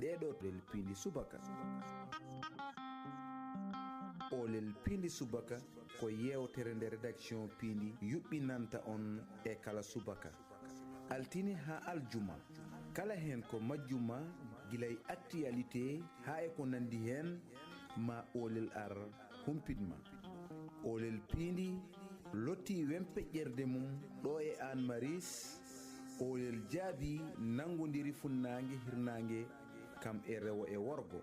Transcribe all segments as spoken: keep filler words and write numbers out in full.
ɗee ɗoo oolel piindi subaka. Oolel piindi subaka ko yeewtere nde rédaction piindi yuɓɓinanta on e kala subaka. Altine haa aljuma, kala heen ko majjuma, gila e actualité haa e ko nanndi heen, ma oolel ar humpit ma. Oolel piindi lottii wempeƴƴerde mum ɗo e Aan Maris, oolel jaabii nanngondiri funnaange hirnaange kam e rewo e worgo.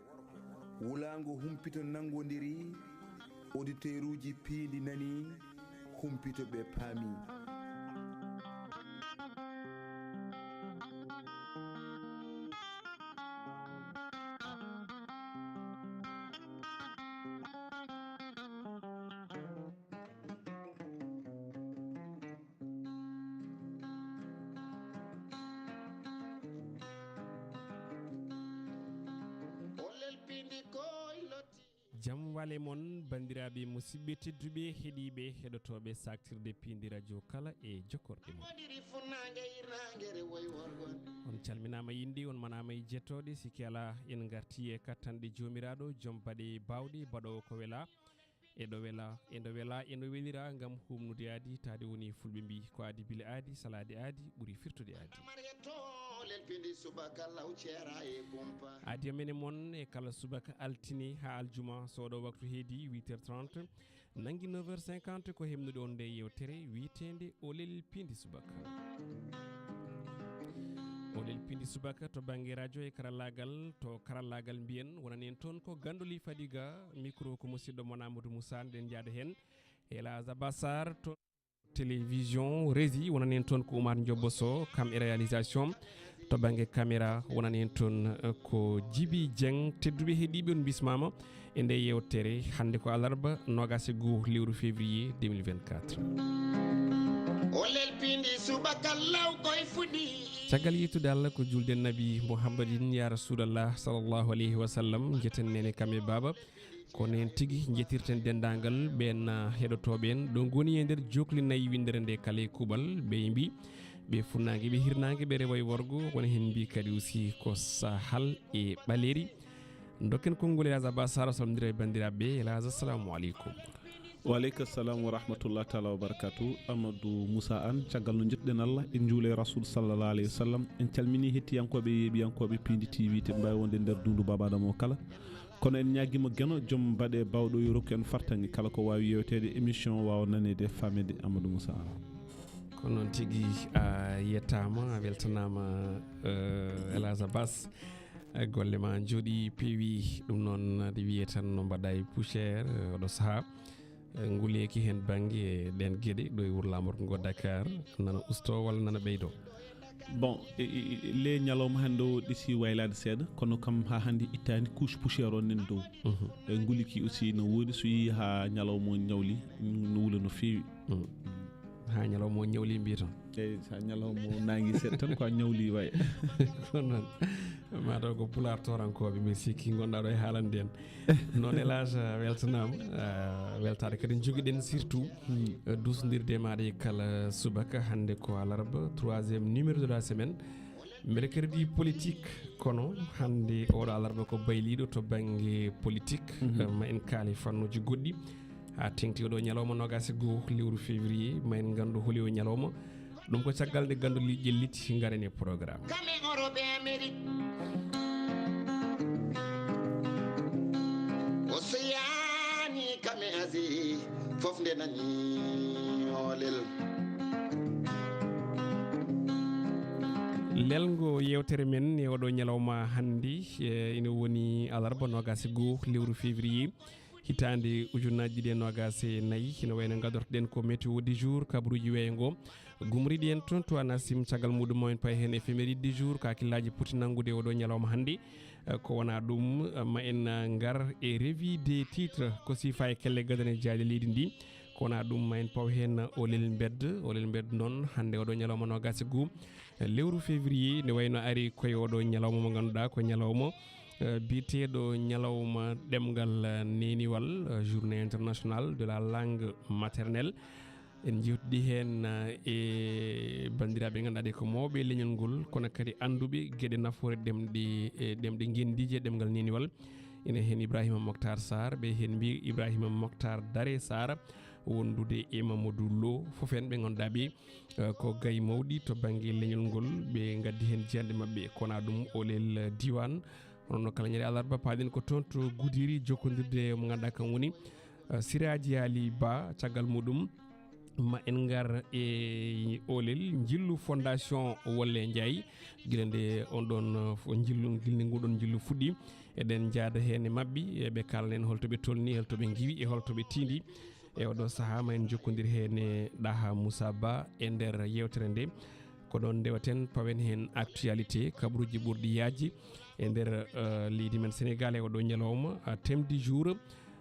Wulaango humpito nanngondiri, oditeeruuji piindi nanii, humpito ɓe paamii. Jam wale mon, banndiraaɓe, musidɓe tedduɓe, heɗiiɓe, heɗotooɓe saktirde piindi radio kala e jokkorɗe mon. On calminaama yinde, on manaama e jettooɗe, sikke alaa, en ngarti e kattanɗe Joomiraaɗo, joom baɗe baawɗe, baɗoowo ko wela. Eɗo wela, eɗo wela, eɗo welira ngam humnude aadi, taade woni fulɓe mbi, ko aadi bile aadi, salaade aadi, ɓuri firtude aadi. Aadi amen e mon e kala subaka altine haa aljuma, so oɗo waktu heedi huit heures trente, nangi neuf heures cinquante, ko hemnude on nde yewtere wiyeteende Oolel Piindi Subaka. Oolel Piindi Subaka to bannge radio e karallaagal, to karallaagal mbiyen, wonanen toon ko Gandoli Fadiga, micro ko musidɗo mon Amadou Moussa, nde en njaada heen. Elaza Bassar to télévision, régie, wonanen toon ko Oumar Ndiobbo Sow, kam e réalisation. To bannge caméra, wonanen toon, eh, ko Djiby Dieng. Tedduɓe heɗiiɓe, on bismaama e nde yewtere. Hannde ko alarba, noogaas e goo lewru février deux mille vingt-quatre. Oolel piindi subaka law koye fuɗi. Caggal yettude Allah, ko julde Nabi Muhammadin, ya Rasulallah, sallallahu alayhi wa sallam, njeten nene kam e baaba. Kono en tigi njetirten denndaangal ɓeen, ah, heɗotooɓe en, ɗo ngoni e nder jookli nayi winndere nde kala e kuuɓal, ɓe mbi, ɓe funnaange, ɓe hirnaange, ɓe rewo e worgo, wona heen mbi kadi aussi ko sahal e ɓaleeri. Dokken konngol Elaza Ba Sara, salmondira e banndiraaɓe ɓe. Elaza, assalamu aleykum. Wa aleyka salam wa rahmatullah taala wa barakatuh. Amadou Moussa Anne, caggal no njettuɗen Allah, en njuule Rasul sallallahu alayhi wa sallam, en calmini hettiyankooɓe e yeeɓiyankooɓe Piindi T V, te ɓe mbaawi wonde nder dundu Baba Adama o kala. Kono en ñaagima Geno, joom baɗe bawɗo, yo rokku en fartaŋŋe kala ko waawi yewteede, émission waawa naneede, faameede. Amadou Moussa Anne. Ko noon tigi, a yettaama, a weltanaama, eh, Elaza Bass. Eh, golle ma njooɗi peewi, ɗum noon, ɗi wiye tan no mbaɗa e poussière, eh, oɗo sahaa. Eh, nguleeki heen bannge e ɗeen geɗe ɗo e wuro laamorgo ngo Dakar, nana usto walla nana ɓeydo? Bon, e, e, e, le ñalawma hannde o ɗisi waylaade seeɗa, kono kam haa hannde ittaani couche poussière o nan dow. Mhm. E nguliki aussi no woodi, so yehi haa ñalawma o ñawli, no wula no feewi. Mhm. Haa ñalawma o ñawli mbiye toon. Eyi, so ñalawma o naangi seeɗa tan ko a ñawli waye. Ko noon. Mataw ko pulaar toorankooɓe, mbiɗa sikki ngonɗaa ɗo e haalande en. Noon, Elaza, weltanaama. Ah, weltaade kadi njogiɗen surtout, hmm, eh, duusondirde e maaɗa e kala subaka. Hannde ko alarba, troisième numéro de la semaine. Mercredi politique, kono hannde oɗo alarba ko bayliiɗo to bannge politique. Mhm. Eh, ma en kaali fannuuji goɗɗi. Haa teŋti oɗo ñalawma noogaas e goo lewru février, ma en nganndu holi o ñalawma. Ɗum ko caggal nde ganndol liƴƴel liɗɗi ngaren e programme. Kame Europe e Amérique. Océanie kame Asie, fof nde nani oolel. Lelngo yewtere men e oɗo ñalawma hannde, eh, ina woni alarba noogaas e goo lewru février. Hitaande ujunnaji ɗiɗi e noogaas e nayi, hino wayno ngadortoɗen ko météo du jour, kabaruuji weeyo ngo. Gumriɗi en toon to Anasim, caggal muɗum ma en payi heen éphéméride du jour, ko hakkillaaji poti nanngude oɗo ñalawma hannde. Eh, ko wona ɗum, eh, ma en, eh, ngar e revue des titres, ko sifa e kelle gadane jaaɗe leydi ndi. Ko wona ɗum, ma en paw heen oolel mbedda, oolel mbedda noon, hannde oɗo ñalawma noogaas e goo, eh, lewru février, ne wayno ari koye oɗo ñalawma mo ngannduɗaa ko ñalawma eh, biyeteeɗo ñalawma ɗemngal, eh, neeniwal, eh, journée internationale de la langue maternelle. En jewtidi heen, eh, e banndiraaɓe ɓe ngannduɗaa ɓe ko mawɓe e leñol ngol, kono kadi annduɓe geɗe nafoore ɗemɗe, eh, ɗemɗe ngenndiije e ɗemngal neeniwal. Ina heen Ibrahima Moctar Sarr, ɓe heen mbiyi Ibrahima Moctar Dare Sarr, wondude e Mamadou Lo, fof en ɓe ngannduɗaa ɓe, eh, ko gayi mawɗi to bannge leñol ngol, ɓe ngaddi heen jiyannde maɓɓe, ko wonaa ɗum Oolel, eh, Diiwaan. Hono no kala ñande alarba, paaɗen ko toon to Gudiri, jokkondirde e mo ngannduɗaa kam woni, eh, Siraaji Ali Ba, caggal muɗum, ma en ngar e Oolel, njillu Fondation Wolle Njaay. Gila nde on ɗon, uh, fo-, njillu, gila nde nguɗon njillu fuɗɗi, eɗen njaada heen e maɓɓe, e ɓe kaalna en holto ɓe tolni, holto ɓe ngiwi, e holto ɓe tiindi. E oɗo sahaa, ma en jokkondir heen e Ɗaha Moussa Ba e nder yeewtere nde. Ko ɗoon ndewaten, pawen heen actualité, kabaruuji ɓurɗi yaajde e nder, uh, leydi men Senegaal e oɗo ñalawma, uh, thème du jour.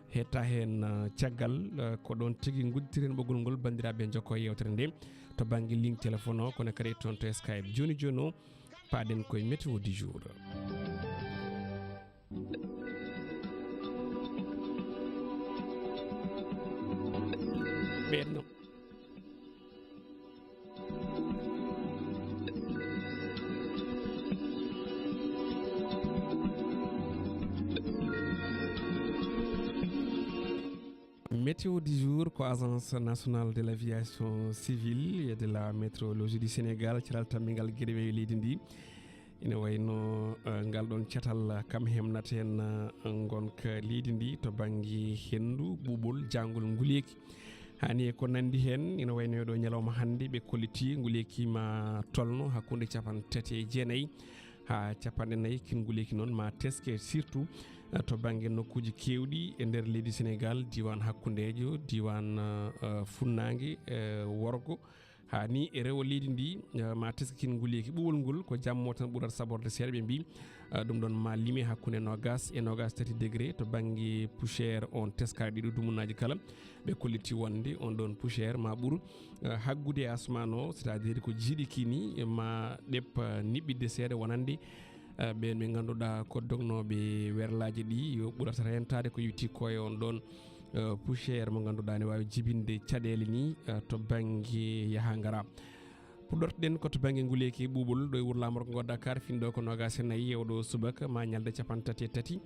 Hetta heen, uh, caggal, uh, ko ɗoon tigi ngudditirten ɓoggol ngol, banndiraaɓe, njokko e yeewtere nde to bannge ligne téléphone o, kono kadi toon to Skype. Jooni jooni o, paaɗen koye météo du jour. Ɓeen no. Météo du jour ko Agence Nationale de l'Aviation Civile et de la Météorologie du Sénégal, caral tammingal geɗe weeyo leydi ndi. Ina wayno, eh, ngal ɗon catal, eh, kam hemnata heen, eh, ngonka leydi ndi to bannge henndu, ɓuuɓol, jaangol, nguleeki. Hani e ko nanndi heen, ina wayno e ɗo ñalawma hannde ɓe kolliti nguleeki ma tolno hakkunde capanɗe tati e jeenayi haa capanɗe nayi, kin nguleeki noon ma teske, surtout, eh, to bannge nokkuuji keewɗi e nder leydi Senegaal, diiwaan hakkundeejo, diiwaan, eh, eh, funnaange, eh, worgo, haa ni e rewo leydi ndi, eh, ma teske kin nguleeki. Ɓuuɓol ngol ko jammo tan ɓurata saɓorde seeɗa, ɓe mbi, eh, ɗum ɗon ma lime hakkunde noogaas e noogaas tati degré to bannge poussière on teskaaɗo ɗiɗo dumunnaaji kala. Ɓe kolliti wonde on ɗon poussière ma ɓur, eh, haggude e asmaan o, c'est-à-dire ko jiiɗi kini, eh, ma ɗep, eh, niɓɓiɗde seeɗa wonande, eh, ɓeen ɓe ngannduɗaa ko dognooɓe werlaaji ɗi, yo ɓurata rentaade ko yowti ko e on ɗon, eh, poussière mo ngannduɗaa ne waawi jibinde caɗeele ni, eh, to bannge yaha ngara. Puɗɗortoɗen ko to bannge nguleeki ɓuuɓol ɗo e wuro laamorgo ngo Dakar, finɗo ko noogaas e nayi e oɗo subaka ma ñalde capanɗe tati e tati,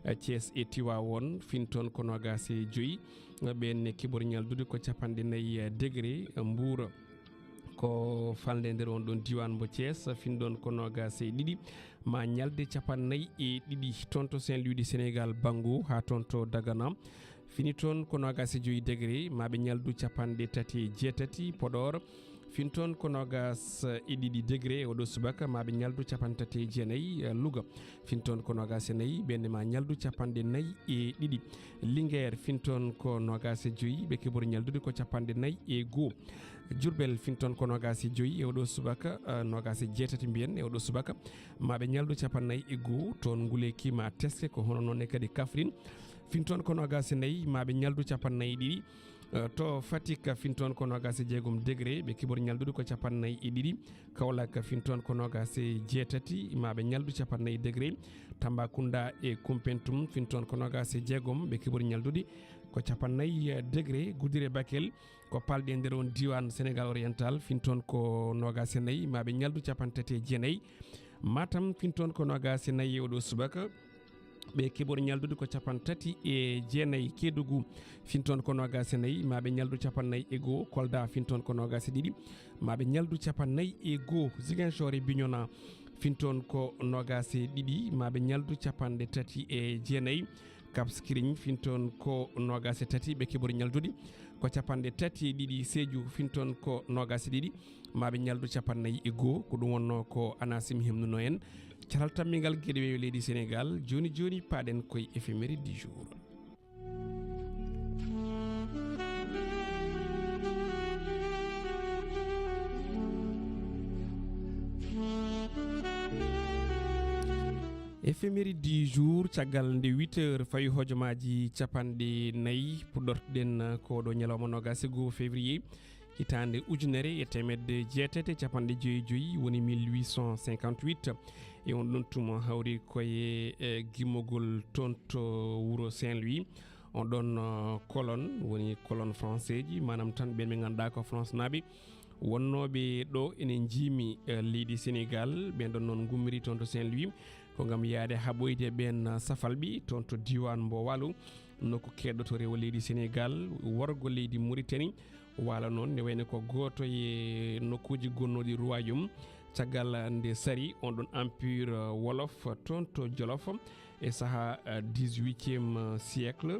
eh, Thiès e Tivaouane, fin toon ko noogaas e joyi, eh, ɓeen ne kibor ñaldude ko capanɗe nayi, eh, degré, eh, Mbuur. Ko falnde nder on ɗon diiwaan mbo Thiès, fin ɗon ko noogaas e ɗiɗi, ma ñalde capanɗe nayi e ɗiɗi. Toon to Saint-Louis du Sénégal, Bango, haa toon to Dagana, fini toon ko noogaas e joyi degré, ma ɓe ñaldu capanɗe tati e jeetati. Podor, fin toon ko noogaas e ɗiɗi degré e oɗo subaka, ma ɓe ñaldu capanɗe tati e jeenayi. Eh, Louga, fin toon ko noogaas e nayi, ɓenne ma ñaldu capanɗe nayi e ɗiɗi. Linguère, fin toon ko noogaas e joyi, ɓe kibori ñaldude ko capanɗe nayi e goo. Diourbel, fin toon ko noogaas e joyi e oɗo subaka, eh, noogaas e jeetati mbiyen e oɗo subaka, ma ɓe ñaldu capanɗe nayi e goo. Toon nguleeki ma teske, ko hono noon ne kadi Kaffrine, fin toon ko noogaas e nayi, ma ɓe ñaldu capanɗe nayi e ɗiɗi. Eh, to Fatick, fin toon ko noogaas e jeegom degré, ɓe kibori ñaldude ko capanɗe nayi e ɗiɗi. Kaolack, fin toon ko noogaas e jeetati, ma ɓe ñaldu capanɗe nayi degré. Tambacounda e Koumpentoum, fin toon ko noogaas e jeegom, ɓe kibori ñaldude ko capanɗe nayi degré. Gudire Bakel, ko palɗe nder on diiwaan Sénégal oriental, fin toon ko noogaas e nayi, ma ɓe ñaldu capanɗe tati e jeenayi. Matam, fin toon ko noogaas e nayi e oɗo subaka, ɓe kibori ñaldude ko capanɗe tati e jeenayi. Kédougou, fin toon ko noogaas e nayi, ma ɓe ñaldu capanɗe nayi e goo. Kolda, fin toon ko noogaas e ɗiɗi, ma ɓe ñaldu capanɗe nayi e goo. Ziguinchor e Bignona, fin toon ko noogaas e ɗiɗi, ma ɓe ñaldu capanɗe tati e jeenayi. Cap Skirring, fin toon ko noogaas e tati, ɓe kibori ñaldude ko capanɗe tati e ɗiɗi. Sédhiou, fin toon ko noogaas e ɗiɗi, ma ɓe ñaldu capanɗe nayi e goo. Ko ɗum wonnoo ko Anasim hemnuno en caral tammingal geɗe weeyo leydi Sénégal. Jooni jooni, paaɗen koye éphéméride du jour. Éphéméride du jour, caggal nde huit heures fawi hojomaaji capanɗe nayi, puɗɗortoɗen ko ɗo ñalawma noogaas e goo février, hitaande ujunere e teemedde jeetati e capanɗe joyi e joyi, woni mille huit cent cinquante-huit. E on ɗon tuma hawri koye, e, gimmogol toon to wuro Saint-Louis. On ɗon uh, colonne woni colonne françaisji, manam tan ɓen ɓe ngannduɗaa ko France naaɓe wonnooɓe ɗo ene njiimi uh, leydi Sénégal. Ɓen ɗon noon ngummiri toon to Saint-Louis, ko ngam yahde haɓoyde ɓen uh, safalɓe toon to diiwaan mbo Waalo, nokku keedɗo to rewo leydi Sénégal, worgo leydi Mauritanie. Waalo noon ne wayno ko gooto e nokkuuji gonnooɗi royaume caggal nde sari on ɗon empire uh, wolof toon to Jolof e saha uh, dix-huitième uh, siècle.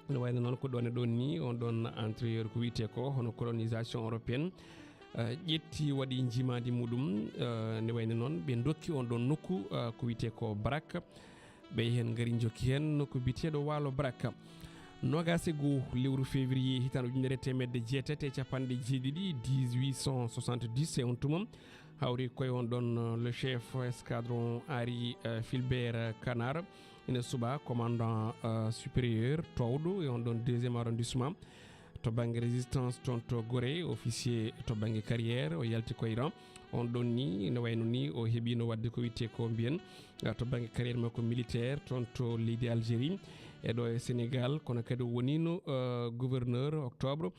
Ne wayno noon ko ɗon e ɗon ni on ɗon entrée ko wiyetee ko hono colonisation européenne uh, ƴetti waɗi njimaandi muɗum. Uh, ne wayno noon ɓe ndokki on ɗon nokku uh, ko wiyetee ko Barak. Ɓe heen ngari njokki heen nokku biyeteeɗo Waalo Barak. Noogaas e goo lewru février hitaande ujunere teemedde jeetati e capanɗe jeeɗiɗi, dix-huit cent soixante-dix, e on tuma hawri koye on ɗon uh, le chef escadron Henri uh, Filbert Canard ina suɓaa commandant uh, supérieur toowɗo e on ɗon deuxième arrondissement to bannge résistance toon to Gorée, officier to bannge carrière, o yalti ko Iran. On ɗon ni ne wayno ni o heɓino waɗde ko wiyetee ko mbiyen uh, to bannge carrière makko militaire toon to leydi Algérie e ɗo e Sénégal, kono kadi o wonino uh, gouverneur octobre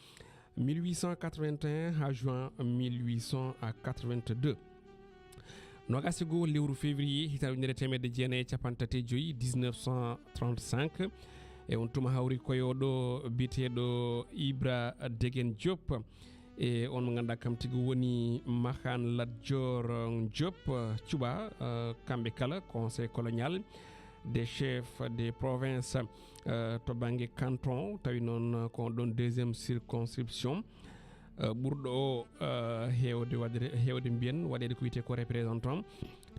mille huit cent quatre-vingt-un haa juin mille huit cent quatre-vingt-deux. Noogaas e goo lewru février hitaande ujunere teemedde jeenayi e capanɗe tati e joy, dix-neuf cent trente-cinq, e on tuma hawri koye oɗo biyeteeɗo Ibra Degen Diop e on mo ngannduɗaa kam tigi woni Mahan Lat Dior Diop, uh, cuɓaa uh, kamɓe kala conseil colonial des chefs des provinces uh, to bannge canton, tawi noon uh, ko on ɗon deuxième circonscription uh, ɓurɗo o uh, heewde waɗde heewde mbiyen waɗeede ko wiyetee ko représentant,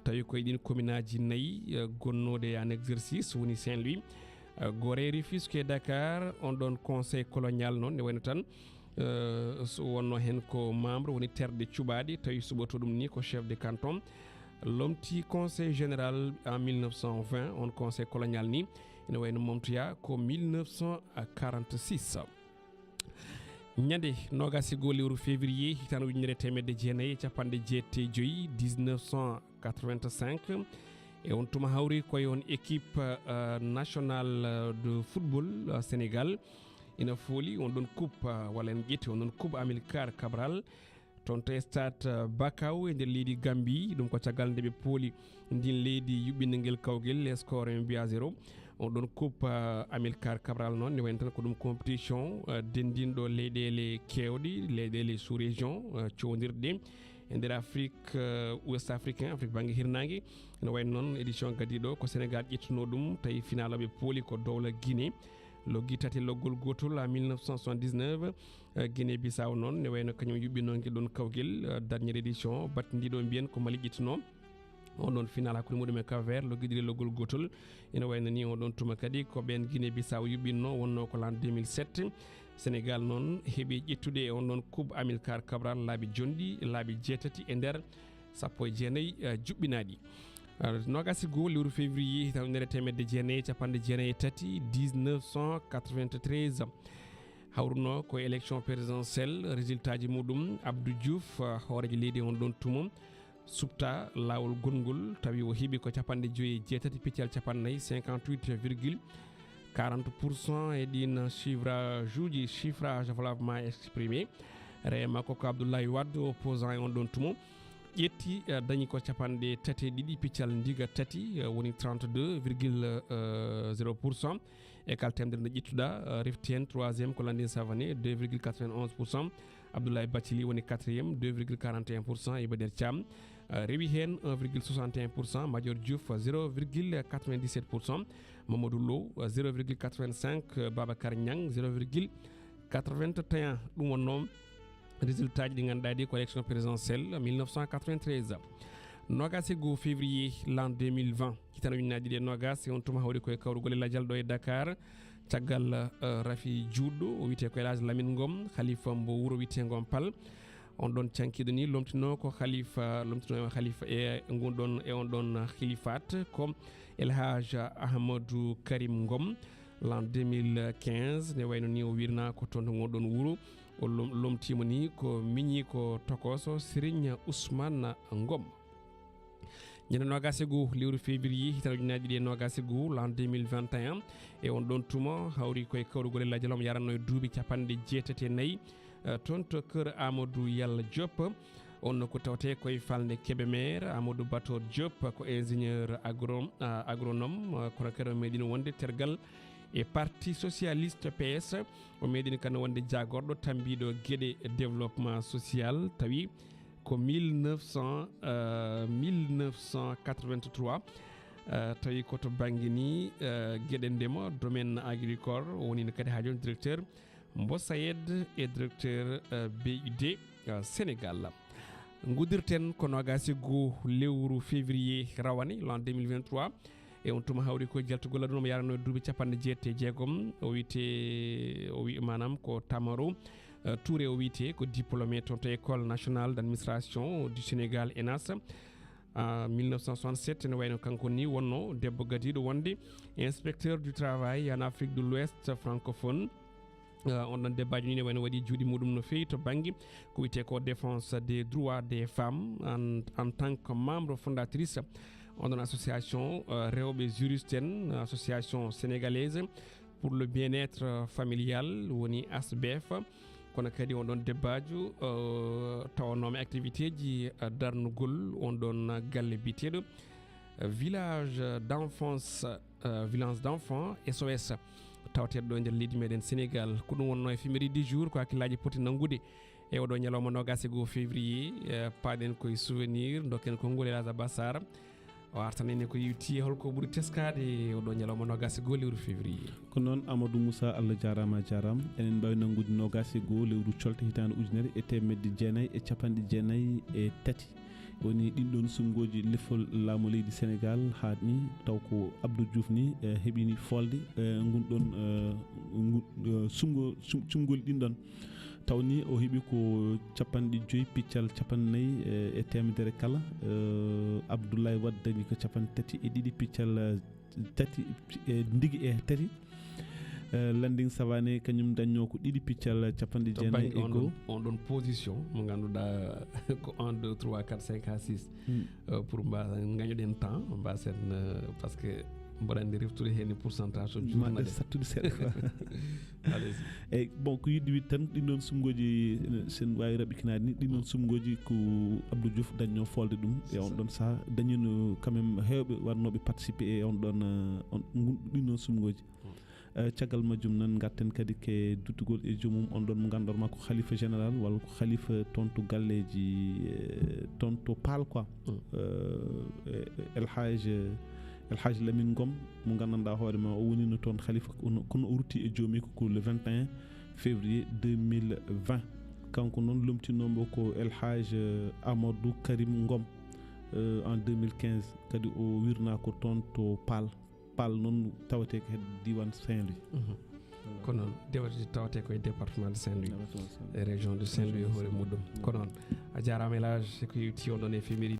tawi koye ɗin commune aji nayi uh, gonnooɗe en exercice woni Saint-Louis, uh, Gorée, Rufisque et Dakar. On ɗon conseil colonial noon ne wayno tan uh, so wonno heen ko membre woni terɗe cuɓaaɗe, tawi suɓoto ɗum ni ko chef de canton, lomti conseil général en mille neuf cent vingt. On conseil colonial ni ene wayno momtoya ko mille neuf cent quarante-six. Ñande noogaas e goo lewru février hitaande ujunere teemedde jeenayi e capanɗe jeetati e joy, dix-neuf cent quatre-vingt-cinq, e on tuma hawri koye on équipe uh, nationale uh, de football uh, Sénégal ina fooli on ɗon coupe uh, walla en ƴetti on ɗon coupe Amilcar Cabral toon to stade uh, Bakau e nder leydi Gambie. Ɗum ko caggal nde ɓe pooli ndin leydi yuɓɓinde ngel kawgel e score un but à zéro. On ɗon coupe uh, Amilcar Cabral noon ne wayno tan ko ɗum compétition uh, denndinɗo leyɗeele keewɗe, leyɗeele sous région uh, cowndirɗe e nder Afrique uh, ouest africain, Afrique bannge hirnaange. No wayno noon édition gadiiɗo ko Sénégal ƴettuno ɗum, tawi finale ɓe pooli ko dowla Guinée, loggi tati loggol gootol ha mille neuf cent soixante-dix-neuf. Uh, Guinée Bissau noon ne wayno kañum yuɓɓinongel ɗon kawgel uh, dernière édition battindiɗo mbiyen ko Mali ƴettuno on ɗon final hakkunde muɗum e Cap Vert, loggi ɗiɗi loggol gootol. Ina wayno ni on ɗon tuma kadi ko ɓen Guinée Bissau yuɓɓinno, wonno ko l'an deux mille sept. Sénégal noon heɓi ƴettude e on ɗon coupe Amilcar Cabral laabi jonɗi, laabi jeetati e nder sappo e jeenayi uh, juɓɓinaaɗi. Uh, noogaas e goo lewru février hitaande ujunere teemedde jeenayi e capanɗe jeenayi e tati, dix-neuf cent quatre-vingt-treize, hawruno ko élection présidentielle, résultat ji muɗum Abdou Diouf uh, hooreejo leydi on ɗon tuma suɓta laawol goɗngol, tawi o heɓi ko capanɗe joyi e jeetati piccal capannayyi, cinquante-huit virgule quarante pour cent, e ɗin chiffrage uji, chiffrage valablement exprimé. Reema ko ko Abdoulaye Wade, opposant e on ɗon tuma, ƴetti uh, dañi ko capanɗe tati e ɗiɗi piccal ndiga tati uh, woni trente-deux virgule zéro pour cent. E kala temedere nde ƴettuɗa uh, refti heen troisième ko Landing Savané, deux virgule quatre-vingt-onze pour cent. Abdoulaye Bathily woni quatrième, deux virgule quarante et un pour cent. Iba Der Thiam uh, rewi heen un virgule soixante et un pour cent. Madior Diouf uh, zéro virgule quatre-vingt-dix-sept pour cent. Mamadou Lo uh, zéro virgule quatre-vingt-cinq. Uh, Babacar Niang zéro virgule quatre-vingt-un. Ɗum wonno résultat ji ɗi ngannduɗaa ɗi ko élection présidentielle mille neuf cent quatre-vingt-treize. Noogaas e goo février l'an deux mille vingt, hitaande ujunnaji ɗiɗi e noogaas, e on tuma hawri koye kawrugol e lajal ɗo e Dakar caggal uh, rafi juutɗo o wiyetee ko El Hadj Lamine Ngom, khalifa mbo wuro wiyetee ngo Pal. On ɗon cankiiɗo ni lomtino ko khalifa, lomtino e khalifa e ngun ɗon e on ɗon khilifat ko El Hadj Ahmadou Karim Ngom. L'an deux mille quinze ne wayno ni o wirna ko toon to ngon ɗon wuro, o lom- lomtiima ni ko miñi ko tokoso Serigne Ousmane Ngom. Ñande noogaas e goo lewru février hitaande ujunaaji ɗiɗi e noogaas e goo, l'an deux mille vingt et un, e on ɗon tuma hawri koye kawrugol e lajal omo yaranno e duuɓi capanɗe jeetati e nayi, eh, toon to kër Amadou Yalla Diop. On no ko tawte koye falnde Kébémer. Amadou Bator Diop ko ingénieur agro-, ah, agronome, eh, kono kadi o meeɗino wonde tergal e Parti Socialiste, P S. O meeɗino kadi wonde jaagorɗo tambiiɗo geɗe développement social, tawi ko mille neuf cent, euh, mille neuf cent quatre-vingt-trois, euh, tawi ko to bannge ni, euh, geɗe ndema, domaine agricole, o woni kadi haa jooni directeur mbo SAED e directeur, euh, B U D, euh, Sénégal. Nguddirten ko noogaas e goo lewru février rawane, l'an deux mille vingt-trois. E on tuma hawri ko jaltugol aduna mo yaranno e duuɓi capanɗe jeetati e jeegom. O wiyete, o wi-, maanaam ko Tamaro, eh, Touré o wiyete, ko diplômé toon to École nationale d'administration du Sénégal, ENAS. En mille neuf cent soixante-sept, ene wayno kanko ni wonno debbo gadiiɗo wonde inspecteur du travail en Afrique de l'Ouest francophone. Eh, on ɗon debaajo ni ne wayno waɗi juuɗe muɗum no feewi to bannge ko wiyetee ko défense des droits des femmes en, en tant que membre fondatrice on ɗon association, eh, rewɓe juriste en, association sénégalaise pour le bien-être familial, woni A S B F. Kono kadi on ɗon debaajo, eh, tawanoomo activité ji, eh, darnugol on ɗon galle biyeteeɗo, eh, village d'enfance, eh, village d'enfants, S O S, tawateeɗo ɗo e nder leydi meɗen Sénégal. Ko ɗum wonno e Efeméride du jour, ko hakkillaaji poti nanngude e oɗo ñalawma noogaas e goo février. Eh, paaɗen koye souvenir, dokken konngol e Elhadj Abbas Sarr. O artanani ko yewti e holko ɓuri teskaade e oɗo ñalawma noogaas e goo lewru février. Ko noon, Amadou Moussa, Allah jaaraama, a jaaraama. Enen mbaawi nanngude noogaas e goo lewru colte hitaande ujunere e teemedde jeenayi e capanɗe jeenayi e tati. Woni ɗin ɗon suɓngooji lefol laamu leydi Sénégal haaɗni, taw ko Abdou Diouf ni, eh, heɓini folde, eh, ngun ɗon, eh, ngun, eh, suɓngo-, suɓ-, suɓngol ɗin ɗon. Taw ni o heɓi ko capanɗe joyi piccal capanɗe nayi, eh, e teemedere kala. Eh, Abdoulaye Wade dañi ko capanɗe tati e ɗiɗi piccal, eh, tati, eh, ndigi e tati. Eh, Landing Savané kañum dañno ko ɗiɗi piccal capanɗe jeenayi e goo. On ɗon, on ɗon position mo ngannduɗaa ko un, deux, trois, quatre, cinq haa six. Hmm. Eh, pour mba-, ngañoɗen temps, mbasen, eh, parce que mboɗo anndi reftude heen e pourcentage o juutnaɗen. Sattude seeɗa quoi. Allez-y. Eyyi, bon, ko yiɗde wiide tan, ɗin ɗon suɓngooji, eh, sen waawi raɓɓikinaade ni, ɗin ɗon suɓngooji ko Abdou Diouf dañno folde ɗum e on ɗon saha, dañino quand même heewɓe warnooɓe participer e on ɗon, eh, on, ngun-, ɗin ɗon suɓngooji. Eh, caggal majjum nan, ngarten kadi ke duttugol e joomum, on ɗon mo ngannduɗaa ko khalifa général walla ko khalifa toon to galleeji, eh, toon to Paal quoi. Eh, eh, El Hadj, El Hadj Lamine Ngom, mo nganndanɗaa hoore ma, o wonino toon khalifa, kono, kono o rutti e joomi ko, ko le vingt et un février deux mille vingt. Kanko noon lomtinoomo ko El Hadj, eh, Amadou Karim Ngom, eh, en deux mille quinze. Kadi o wirnaa ko toon to Paal. Paal noon tawetee ko hedde diiwaan Saint-Louis. Mhm. Ko noon, dewata tawetee ko e département de Saint-Louis, département de Saint-Louis, e région de Saint-Louis e hoore muɗum. Ko noon, a jaaraama El Hadj, ko yewti on ɗon e Efeméride.